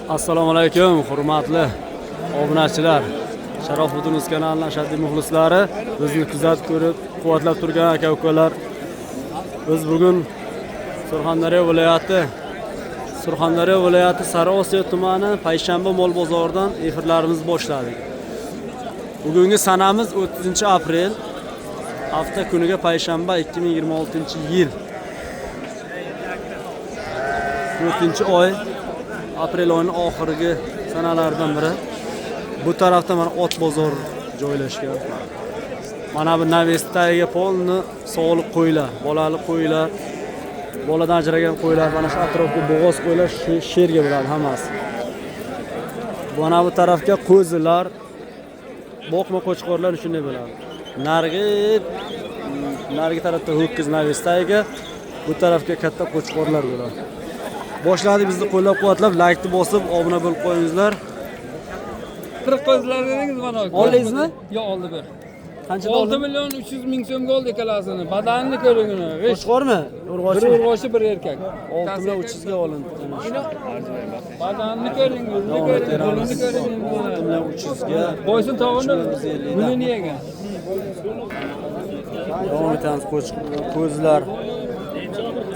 Assalomu alaykum, hurmatli obunachilar. Sharofiddin Uz kanalining ashaddiy muxlislari, bizni kuzatib ko'rib, quvvatlab turgan aka ukalar. Biz bugun Surxondaryo viloyati Sariosiyo tumani Payshanba mol bozoridan efirlarimizni boshladik. Bugungi sanamiz 30 aprel, hafta kuniga payshanba, 2026-yil. 4 oy, aprel oyining oxirgi sanalaridan biri. Bu tarafda mana ot bozor joylashgan. Mana bu навес tagiga полный sog'liq qo'ylar, bolali qo'ylar, boladan ajragan qo'ylar, mana shu atrofga bo'g'oz qo'ylar sherga bo'ladi hammasi. Mana bu tarafga qo'zilar, boqma qo'chqorlar shunday bo'ladi. Narigi tarafda ho'kiz навес tagiga, bu tarafga katta qo'chqorlar bo'ladi. Boshladik, bizni qo'llab-quvvatlab, laykni bosib, obuna bo'lib qo'yingizlar. 40 qo'zilar dedingiz mana. Oldingizmi? Yo'q, oldi bir. Qancha? 6 million 300 ming so'mga oldi ikkalasini. Badanini ko'ring uni. Qo'chqormi? Bir Urg'ochi. urg'ochi, bir erkak. 6 million 300 ga olindi. Badanini ko'ring, o'zini Davom ko'ring, etaveramiz. qo'lini ko'ring. 6 million 300 ga. Qo'ysin tog'ini, 3150 dan. gulini yegan. Davom etamiz, qo'zilar.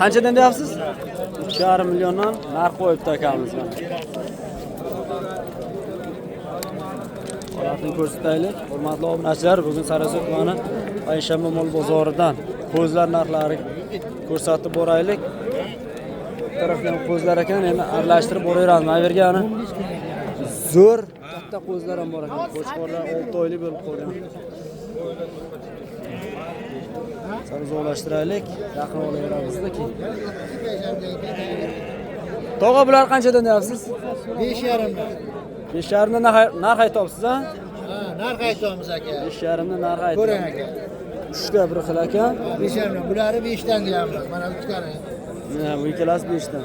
Qanchadan deyapsiz? 3,5 milliondan narx qo'yibdi akamiz mana. Holatini ko'rsataylik. Hurmatli obunachilar, bugun Sariosiyo tumani Payshanba mol bozoridan qo'zilar narxlari ko'rsatib boraylik. Bu tarafda ham qo'zilar ekan, endi aralashtirib boraveramiz. Mana bu yerga ana zo'r katta qo'zilar ham bor ekan. Qo'chqorlar 6 oylik bo'lib qolgan. Sal uzoqlashtiraylik, yaqin olaveramizda keyin. Tog'a, bular qanchadan deyapsiz? 5,5dan. 5,5dan narx aytyapsiz, a? Ha, narx aytyapmiz, aka. 5,5dan narx Ko'ring, aytyapsiz. aka. Uchta bir xil ekan. 5,5dan. Bulari 5dan deyapmiz. Mana ikkitani. Mana bu ikkalasi 5dan.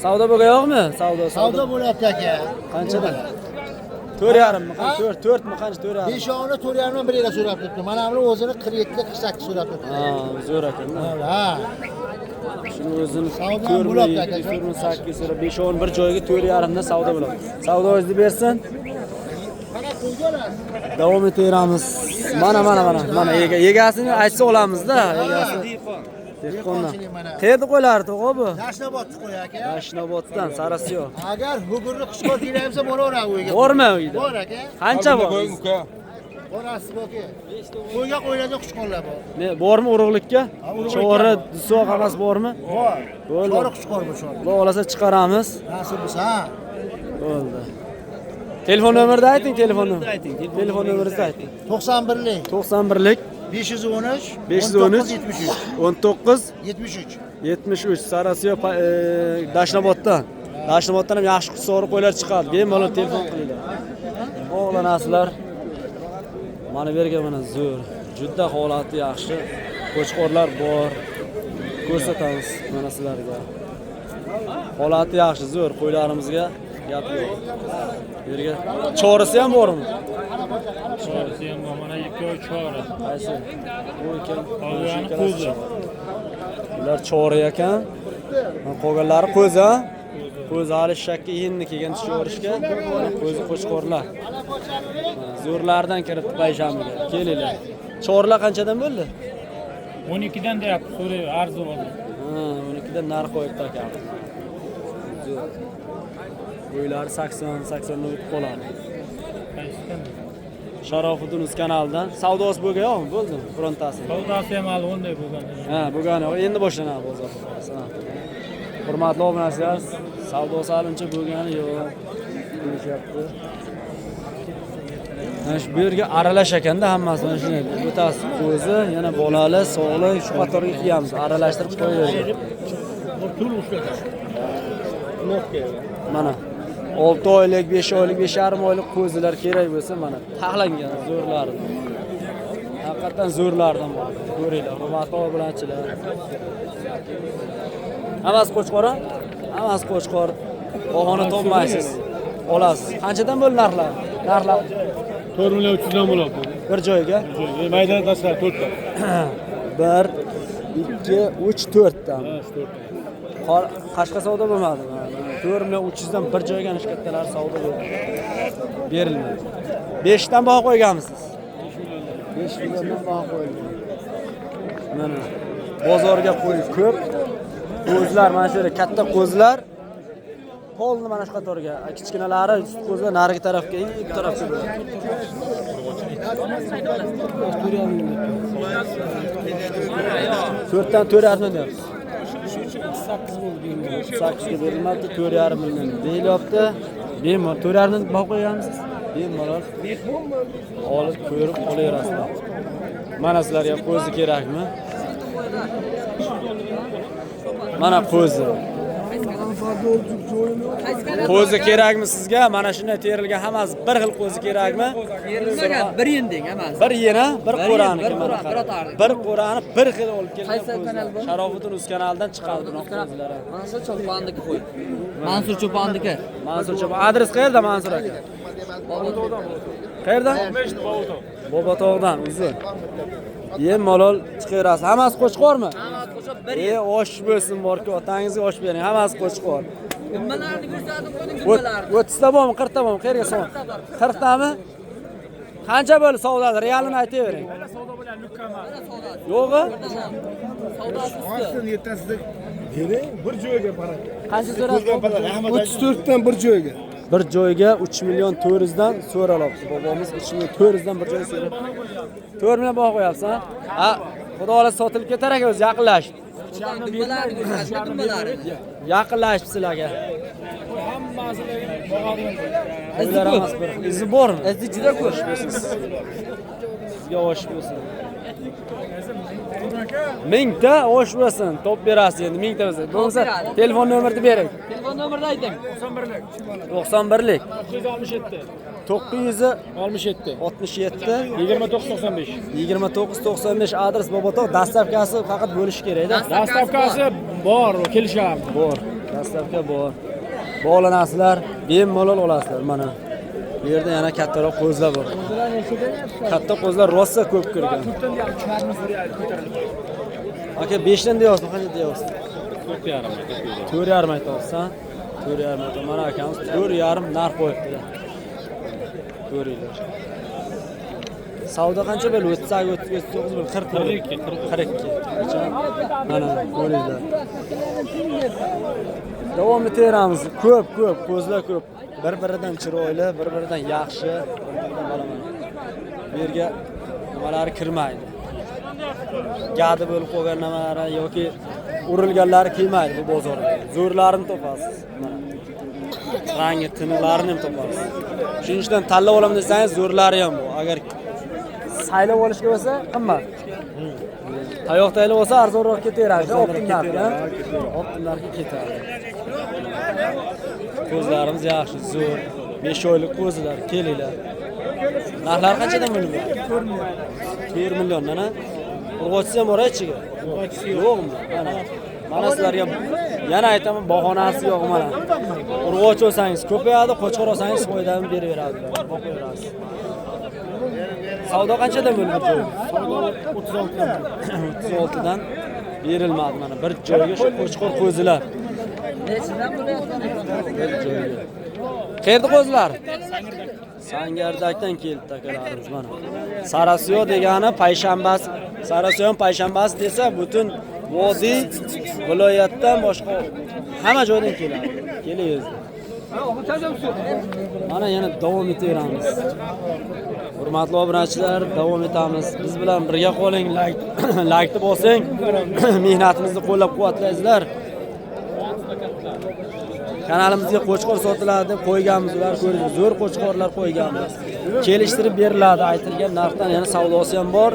Savdo bo'lgan yo'qmi? Savdo, Savdo bo'lyapti, aka. Qanchadan? 4,5mi? Qancha? 4, 4mi? Qancha? 4,5. Beshovini 4,5dan bir yera so'rab turibdi. Mana buni o'zini 47 48 so'rab turibdi. Ha, zo'r ekan. Ha. Shuni o'zini Savdo 4 bo'ladi, ming aka. 700 ming 800 so'rab, beshovini bir joyga 4,5dan savdo bo'ladi. Savdoyingizni bersin. Faqat qo'yga olasiz. Davom etaveramiz. Mana egasini aytsa olamizda, egasi. Dehqondan. Qayerda qo'ylari, tog'a, bu? Yashnobodni qo'y, aka. Yashnoboddan, Sarasiyo. Agar hugurni qushqor kerak bo'laveradi uyga. Bormi uyda? Bor, aka. Qancha bor? Borasiz, aka. Qo'yga qo'yiladigan qushqorlar bor. Ne, bormi urug'likka? Ha, urug'likka Chori, bor. dusoq hammasi bormi? Bor. Bo'ldi. Chori qushqor bu chori. Xudo xohlasa chiqaramiz. Nasib bo'lsa, ha. Bo'ldi. Telefon nomerini ayting, telefon nomerini. Ayting. Telefon nomeringizni ayting. 91lik 91lik 513 513 73 19 73. 73. Sarasiyo, Dashnoboddan. Dashnoboddan ham yaxshi sori qo'ylar chiqadi. Bemalol telefon qilinglar. Bog'lanasizlar. Mana bu yerga mana zo'r, juda holati yaxshi qo'chqorlar bor. Ko'rsatamiz mana sizlarga. Holati yaxshi, zo'r qo'ylarimizga gap yo'q. Bu yerga chorisi ham bormi? Chorisi ham bor, mana ikkovi chori. Qaysi? Bu ekan. Mana shu Qolgani ikkalasi qo'zi. chori. Bular chori ekan. Mana qolganlari qo'zi, ha? Qo'zi hali shakka endi kelgan tushib. Mana qo'zi qo'chqorlar. Mana zo'rlardan kiribdi payshanbaga. Kelinglar. Chorilar qanchadan bo'ldi? 12dan deyapti, so'raydi, arzi bo'ldi. Ha, 12 dan narx qo'yibdi akamiz. Zo'r. Bo'ylari 80, 80 dan o'tib qoladi. Qaysidan? Sharofiddin Uz kanalidan. Savdosi bo'lgan yo'qmi? Bo'ldi, frontasi. Savdosi ham hali unday bo'lgan. Ha, bo'lgani yo'q. Endi boshlanadi bozor. Ha. Hurmatli obunachilar, savdosi hali uncha bo'lgani yo'q. Deyishyapti. Mana shu bu yerga aralash ekanda hammasi, mana shunday. O'tasi qo'zi, yana bolali, sog'lik shu qatorga kiyamiz. Aralashtirib qo'yaverdik. Mana 6 oylik, 5 oylik, 5,5 oylik qo'zilar kerak bo'lsa, mana taxlangan zo'rlaridan. Haqiqatdan zo'rlardan bor. Ko'ringlar, hurmatli obunachilar. Hammasi qo'chqor, a? Hammasi qo'chqor. Bahona topmaysiz. Olasiz. Qanchadan bo'ldi narxlar? Narxlar 4 million 300dan bo'ladi. bir joyga? Maydan tashqari 4ta. 1 2 3 4 ta. Ha, shu 4ta. Qashqa savdo bo'lmadi. 4 million 300 dan bir joyga ana shu kattalar savdo berilmaydi. 5 dan baho qo'yganmisiz? 5 milliondan baho qo'yilgan. Mana bozorga qo'y ko'p. Qo'zlar mana shu yerda katta qo'zlar polni mana shu qatorga, kichkinalari sut qo'zlar narigi tarafga, bu tarafga bo'ladi. 4dan 4,5 million deyapsiz. 8 bo'ldi. 8 ga berilmabdi, 4,5 million deyilyapti. Bemalol 4,5 million baho qo'yganmisiz? Bemalol olib ko'rib olaverasizlar. Mana sizlarga qo'zi kerakmi? Mana qo'zi. Qo'zi kerakmi sizga? Mana shunday terilgan hammasi bir xil qo'zi kerakmi? Terilmagan, bir yending hammasi. Bir yena, bir qo'raniki mana. Bir Bir qo'rani bir xil olib kelgan. Qaysi kanal bu? Sharofiddin uz kanalidan chiqadi bu qo'zilar. Mansur Cho'ponniki qo'y. Mansur Cho'ponniki. Mansur Cho'pon. Adres qayerda Mansur aka? Qayerda? Bobotog'dan uzun. Bemalol chiqaverasiz. Hammasi qo'chqormi? Hammasi qo'chqor bir. Osh bo'lsin borki, otangizga osh bering. Hammasi qo'chqor. Nimalarni ko'rsatib qo'yding, nimalarni? 30 ta bormi, 40 ta bormi? Qayerga savdo? 40 tami? Qancha bo'ldi savdoni? Realini aytavering. Yo'g'i? Savdosini ertasida bering, bir joyga para. Qancha so'rasiz? 34 dan bir joyga. Bir joyga 3 million 400 dan so'ralyapti. Bobomiz 3 million 400 dan bir joyga so'rab. 4 million baho qo'yapsan? Ha, xudo xohlasa sotilib ketar ekan o'zi yaqinlashib. Nimalarni ko'rsatdi, nimalarni? Yaqinlashib sizlarga. Izi ko'p. Izi bormi? Izi juda ko'p. Sizga osh bo'lsin. 1000 ta osh bo'lsin, top berasiz endi 1000 ta bo'lsa. Bo'lmasa telefon nomerini bering. Telefon nomerini ayting. 91lik 967 967 67 67 29 95 29 95 adres Bobotog'. Dastavkasi faqat bo'lishi kerak-da. Dastavkasi bor, kelishamiz. Bor, dastavka bor. Bog'lanasizlar, bemalol olasizlar mana. Bu yerda yana kattaroq qo'zlar bor. Katta qo'zlar rosa ko'p kirgan. Aka 5 dan deyapsiz, qancha deyapsiz? 4,5. 4,5 aytyapsan. 4,5 aytyapman. Mana akamiz 4,5 narx qo'yibdilar. Ko'ringlar. Savdo qancha bo'ldi? 38, 39 bo'ldi, 40 bo'ldi. 42. Mana ko'ringlar. Davom etaveramiz. Ko'p, ko'p, qo'zlar ko'p. Bir-biridan chiroyli, bir-biridan yaxshi, bir-biridan balaman. Bu yerga nimalari kirmaydi. Gadi bo'lib qolgan nimalari yoki urilganlari kelmaydi bu bozorga. Zo'rlarini topasiz. Mana. Rangi tiniqlarini ham topasiz. Shuning uchun tanlab olaman desangiz zo'rlari ham bor. Agar saylab olishga bo'lsa qimmat. Tayoq taylab olsa arzonroq ketaveradi. Optim narxga. Optim narxga ketadi. Ko'zlarimiz yaxshi, zo'r. 5 oylik qo'zilar, kelinglar. Narxlari qanchadan bo'ldi? 4 milliondan, ha? Urg'ochisi ham bor ichiga. Yo'qmi? Mana. Mana sizlarga yana aytaman, bahonasi yo'q mana. Urg'ochi olsangiz ko'payadi, qo'chqor olsangiz foydani beraveradi. Boqaverasiz. Savdo qanchadan bo'ldi bir joy? 36 dan. 36 dan berilmadi mana bir joyga shu qo'chqor qo'zilar. Nechidan bo'lyapti? Bir joyga. Qayerda qo'zilar? Sangardakdan kelibdi akalarimiz mana. Sarasiyo degani payshanbasi, Sarasiyo payshanbasi desa butun vodiy viloyatdan boshqa hamma joydan keladi. Kelaveradi. Mana yana davom etaveramiz. Hurmatli obunachilar, davom etamiz. Biz bilan birga qoling, like bosing. Mehnatimizni qo'llab-quvvatlaysizlar. Kanalimizga qo'chqor sotiladi deb qo'yganmiz, ular ko'ring, zo'r qo'chqorlar qo'yganmiz. Kelishtirib beriladi, aytilgan narxdan yana savdosi ham bor,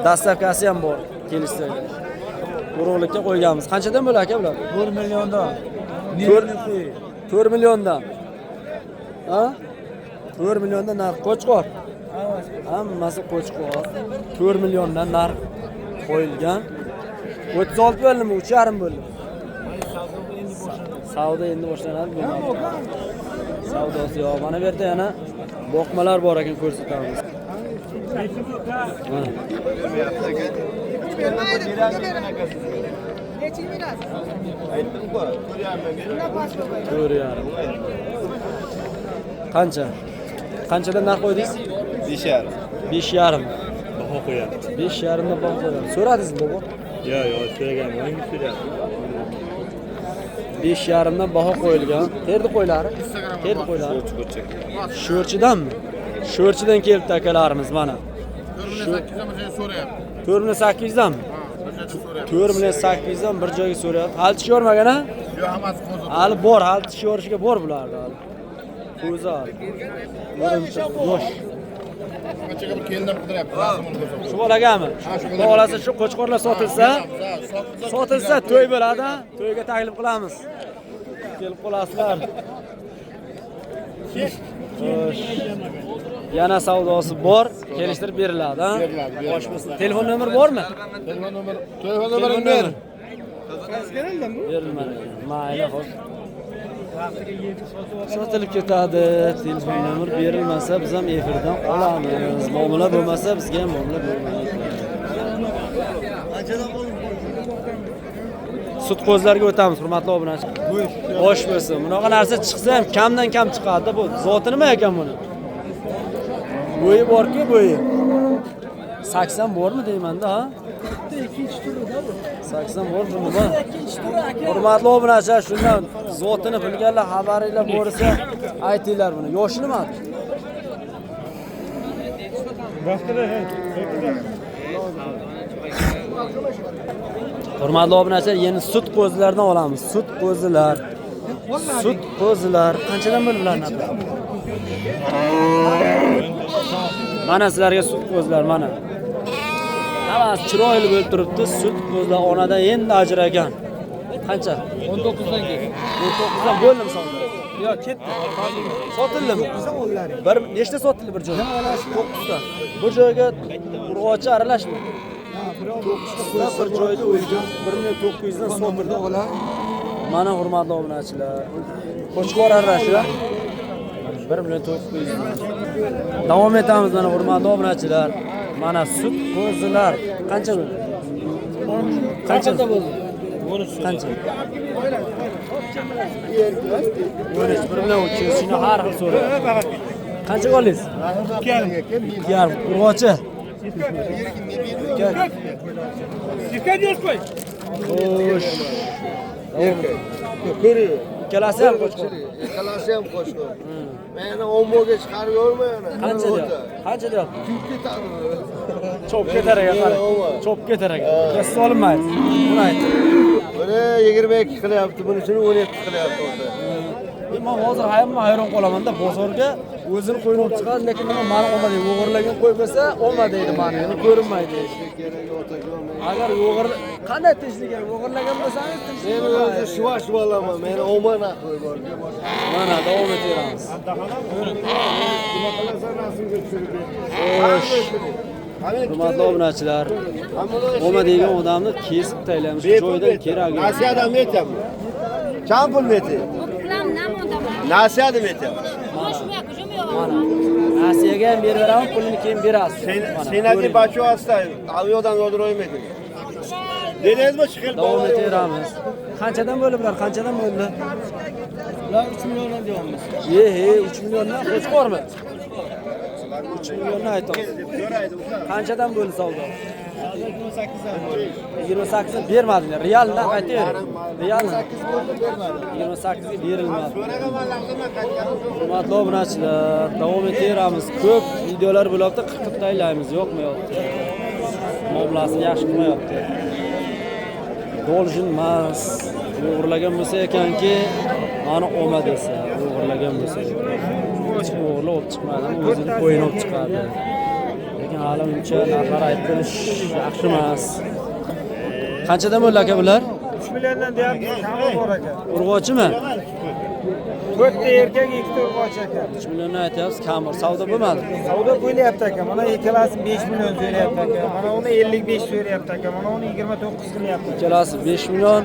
dastavkasi ham bor, kelishtirib. Urug'likka qo'yganmiz. Qanchadan bo'ladi aka bular? 4 milliondan. 4 milliondan. Ha? 4 milliondan narx qo'chqor. Hammasi qo'chqor. 4 milliondan narx qo'yilgan. 36 bo'ldimi? 3,5 bo'ldi. Savdo endi boshlanadi. Savdosi yo'q. Mana bu yerda yana boqmalar bor ekan, ko'rsatamiz. Mana. 4,5. Qancha? Qanchadan narx qo'ydingiz? 5,5. 5,5. Baho qo'yapti. 5,5 dan baho qo'yadi. So'radingizmi bobo? Yo'q, yo'q, so'raganman, so'rayapti. 5,5 dan baho qo'yilgan. Qayerda qo'ylari? Qayerda qo'ylari? Sho'rchidanmi? Sho'rchidan kelibdi akalarimiz mana. 4,800 so'rayapti. 4,8 danmi? 4,8 dan bir joyga so'rayapti. Hali tish yormagan a? Yo'q, hammasi qo'zi. Hali bor, hali tish yorishiga bor bularda hali. Qo'zi hali. Yosh. Qanchaga bir kelindan qidiryapti. Shu bolagami? Xudo xolasa shu qo'chqorlar sotilsa, sotilsa to'y bo'ladi. To'yga taklif qilamiz. Kelib qolasizlar. Xo'sh. Yana savdosi bor, kelishtirib beriladi, ha? Telefon nomer bormi? Telefon nomer, telefon nomerini ber. Berilmadi. Mayli, xo'p. Sotilib ketadi. Telefon nomer berilmasa biz ham efirdan olamiz. Muomala bo'lmasa bizga ham muomala bo'lmaydi. Sut qo'zlarga o'tamiz, hurmatli obunachi. Osh bo'lsin. Bunaqa narsa chiqsa ham kamdan kam chiqadi. Bu zoti nima ekan buni? Bo'yi bor-ku, bo'yi. 80 bormi deyman-da, ha? 80 bor bu nima? Hurmatli obunachilar, shundan zotini bilganlar xabaringlar bo'lsa aytinglar buni. Yoshi nima? Hurmatli obunachilar, yana sut qo'zilardan olamiz. Sut qo'zilar. Sut qo'zilar qanchadan bo'lib ular narxi? Mana sizlarga sut qo'zilar mana. Hammasi chiroyli bo'lib turibdi. Sut qo'zilar onadan endi ajragan. Qancha? 19 dan ketdi. 19 dan bo'ldimi savdo? Yo'q, ketdi. Sotildimi? Bir nechta sotildi bir joyga? 9 ta. Bir joyga urg'ochi aralashmi? 9 ta bir joyda o'lgan 1,9 dan sotildi. Mana hurmatli obunachilar. Qo'chqor aralashi 1,9 million. Davom etamiz mana hurmatli obunachilar. Mana sut qo'zilar qancha bo'ldi? Qancha bo'ldi? Qancha? 13, 1,300. Shuni har xil so'rayapti. Qancha oldingiz? 2,5. Urg'ochi? 2. Xo'sh. Ikkalasi ham qo'chqor. Ikkalasi ham qo'chqor. Meni o'mboga chiqarib yorma yana. Qancha deyapti? Qancha deyapti? Chop ketadi. Chop ketar ekan, qara. Chop ketar ekan. Kesib olinmaydi. Buni ayt. Buni 22 qilyapti, bunisini 17 qilyapti o'zi. Men hozir hayron qolaman-da, bozorga o'zini qo'yini olib chiqadi, lekin nima mani olma deydi. O'g'irlagan qo'y bo'lsa, olma deydi mani, yana ko'rinmaydi. Agar o'g'ir qanday tinchlik o'g'irlagan bo'lsangiz tinchlik. Men o'zi shuvash bo'laman, meni olma naqli bor. Mana davom etaveramiz. Xo'sh. Hurmatli obunachilar, olma degan odamni kesib taylaymiz, joyidan kerak yo'q. Nasiyadan aytyapman. Kam pul aytyapman. Nasiyadan aytyapman. Mana nasiyaga ham berib beraman, pulini keyin berasiz. Senati bachu оставил, aviadan o'ldirmaydi. Dedingizmi chiqil davom etaveramiz. Qanchadan bo'ldi bular? Qanchadan bo'ldi? Ular 3 milliondan deyapmiz. Ye, 3 milliondan qo'chqormi? 3 millionni aytyapsiz. Qanchadan bo'ldi savdo? 28 dan bermadinglar. Real narx aytavering. Real 28 ga berilmadi. Hurmatli obunachilar, davom etaveramiz. Ko'p videolar bo'lyapti, qirqib taylaymiz, yo'qmi yo'q. Muomalasini yaxshi qilmayapti. Должен emas. O'g'irlagan bo'lsa ekanki, mani olma desa, o'g'irlagan bo'lsa. Hech kim o'g'irlab olib chiqmadi, o'zini qo'yini olib chiqadi. Lekin hali uncha narxlar aytilish yaxshi emas. Qanchadan bo'ldi aka bular? 3 milliondan deyapmiz, kami bor aka. Urg'ochimi? 4 ta erkak, 2 ta urg'ochi aka. 3 millionni aytyapsiz, kam bor. Savdo bo'lmadi. Savdo bo'lyapti aka. Mana ikkalasi 5 million so'rayapti aka. Mana uni 55 so'rayapti aka. Mana uni 29 qilyapti. Ikkalasi 5 million,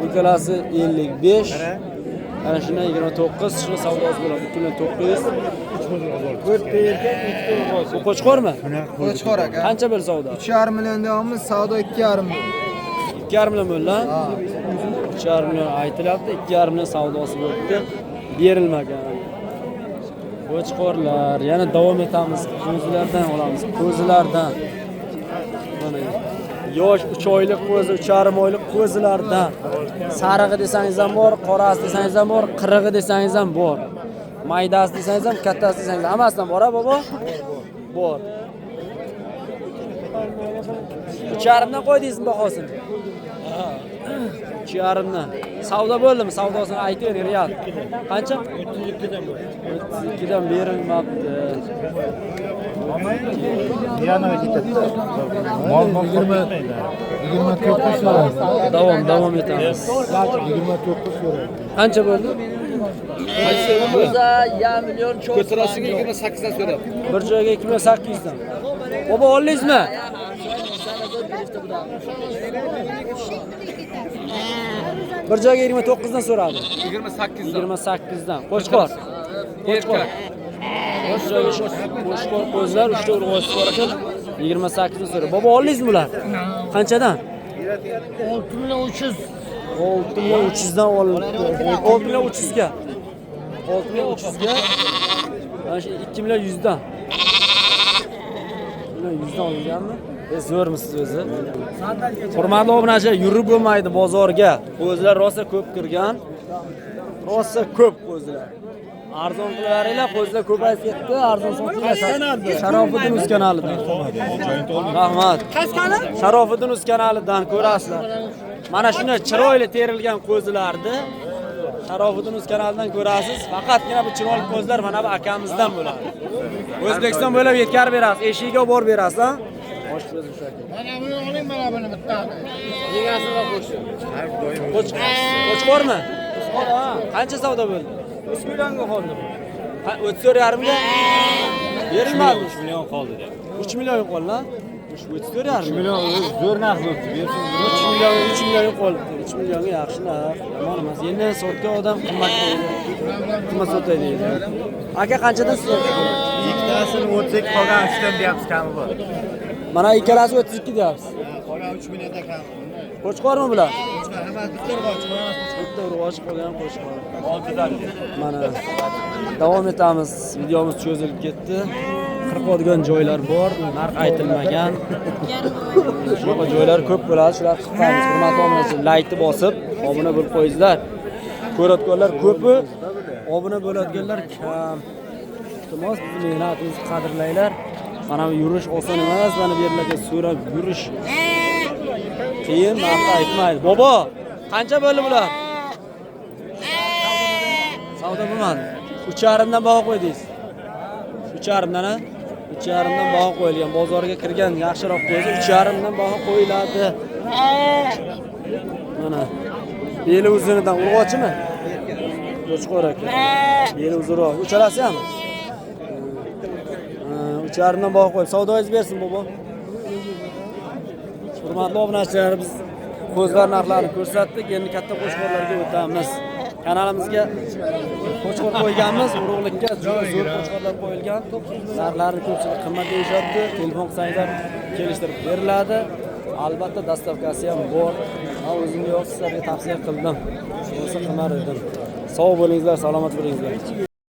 ikkalasi 55. Ana shundan 29, shuni savdosi bo'ladi. 2 million 900. 4 ta erkak, 2 ta urg'ochi. Bu qo'chqormi? Qo'chqor aka. Qancha bo'ldi savdo? 3,5 million deyapmiz, savdo 2,5 million. 2,5 million bo'ldi, ha? 3,5 million aytilyapti, 2,5 million savdosi bo'libdi. Berilmagan. Qo'chqorlar, yana davom etamiz. Qo'zilardan olamiz. Qo'zilardan. Mana yosh 3 oylik qo'zi, 3,5 oylik qo'zilardan. Sarig'i desangiz ham bor, qorasi desangiz ham bor, qirig'i desangiz ham bor. Maydasi desangiz ham, kattasi desangiz ham hammasidan bor, a bobo? Bor. 3,5dan qo'ydingizmi bahosini? 3,5dan. Savdo bo'ldimi? Savdosini aytavering real. Qancha? 32dan 32dan berilmabdi. Mol mol 29 so'raydi. Davom etamiz. 29 so'raydi. Qancha bo'ldi? Ko'tarasiga 28dan so'rab. Bir joyga 2,8 million dan. Bobo oldingizmi? Bir joyga 29 dan so'radi. 28dan. 28 dan. Qo'chqor. Qo'chqor. Qo'chqor qo'zilar 3 ta urg'ochisi bor ekan. 28 dan so'radi. Bobo oldingizmi bular? Qanchadan? 6 million 300. 6 million 300 dan olindi. 6 million 300 ga. 6 million 300 ga. Mana shu 2 million 100 dan. 2 million 100 dan olinganmi? Zo'rmisiz o'zi? Hurmatli obunachilar, yurib bo'lmaydi bozorga. Qo'zilar rosa ko'p kirgan. Rosa ko'p qo'zilar. Arzon qilaveringlar, qo'zilar ko'payib ketdi, arzon sotiladi. Sharofiddin uz kanalidan. Rahmat. Sharofiddin uz kanalidan ko'rasizlar. Mana shunday chiroyli terilgan qo'zilarni Sharofiddin uz kanalidan ko'rasiz. Faqatgina bu chiroyli qo'zilar mana bu akamizdan bo'ladi. O'zbekiston bo'ylab yetkazib berasiz, eshigiga olib borib berasiz, ha? Osh ko'zi shu aka. Mana buni oling, mana buni bittani. Qo'chqormi? Qancha savdo bo'ldi? 3 millionga qoldi. 34,5 ga berilmadi. 3 million qoldi deyapti. 3 million qoldi. 34,5 3 million zo'r narx bo'libdi. Bersin. 3 million, 3 million qoldi. 3 millionga yaxshi narx. Yomon emas. Endi sotgan odam qimmat qimmat sotadi deydi. Aka qanchadan sotdi? Ikkitasini 32 qolgan 3 dan deyapmiz, kami bor. Mana ikkalasi 32 deyapsiz. Qolgan 3 millionda kami. Qo'chqormi bular? Hammasi bitta urg'ochi, Bitta urg'ochi qolgan qo'chqor. Mana davom etamiz. Videomiz cho'zilib ketdi. Qirqadigan joylar bor, narx aytilmagan. Shunaqa joylar ko'p bo'ladi, shular qirqamiz. Hurmatli obunachilar, laykni bosib, obuna bo'lib qo'yinglar. Ko'rayotganlar ko'pi, obuna bo'ladiganlar kam. Iltimos, bizni mehnatimizni qadrlanglar. Mana bu yurish oson emas, mana bu yerlarga so'rab yurish qiyin, narx aytmaydi. Bobo, qancha bo'ldi bular? Savdo bo'lmadi. 3,5 dan baho qo'ydingiz. 3,5 dan, ha? 3,5 dan baho qo'yilgan. Bozorga kirgan yaxshiroq qo'zi 3,5 dan baho qo'yiladi. Mana beli uzunidan urg'ochimi? Qo'chqor aka. Beli uzunroq. Uchalasi ham. 3,5 dan baho qo'yib savdoyingiz bersin bobo. Hurmatli obunachilar, biz qo'zilar narxlarini ko'rsatdik. Endi katta qo'chqorlarga o'tamiz. Kanalimizga qo'chqor qo'yganmiz, urug'likka juda zo'r qo'chqorlar qo'yilgan. Narxlarini ko'pchilik qimmat deyishyapti. Telefon qilsangizlar kelishtirib beriladi. Albatta dastavkasi ham bor. Men o'zimga yo'q, sizlarga tavsiya qildim. Bo'lsa qilmar edim. Sog' bo'linglar, salomat bo'linglar.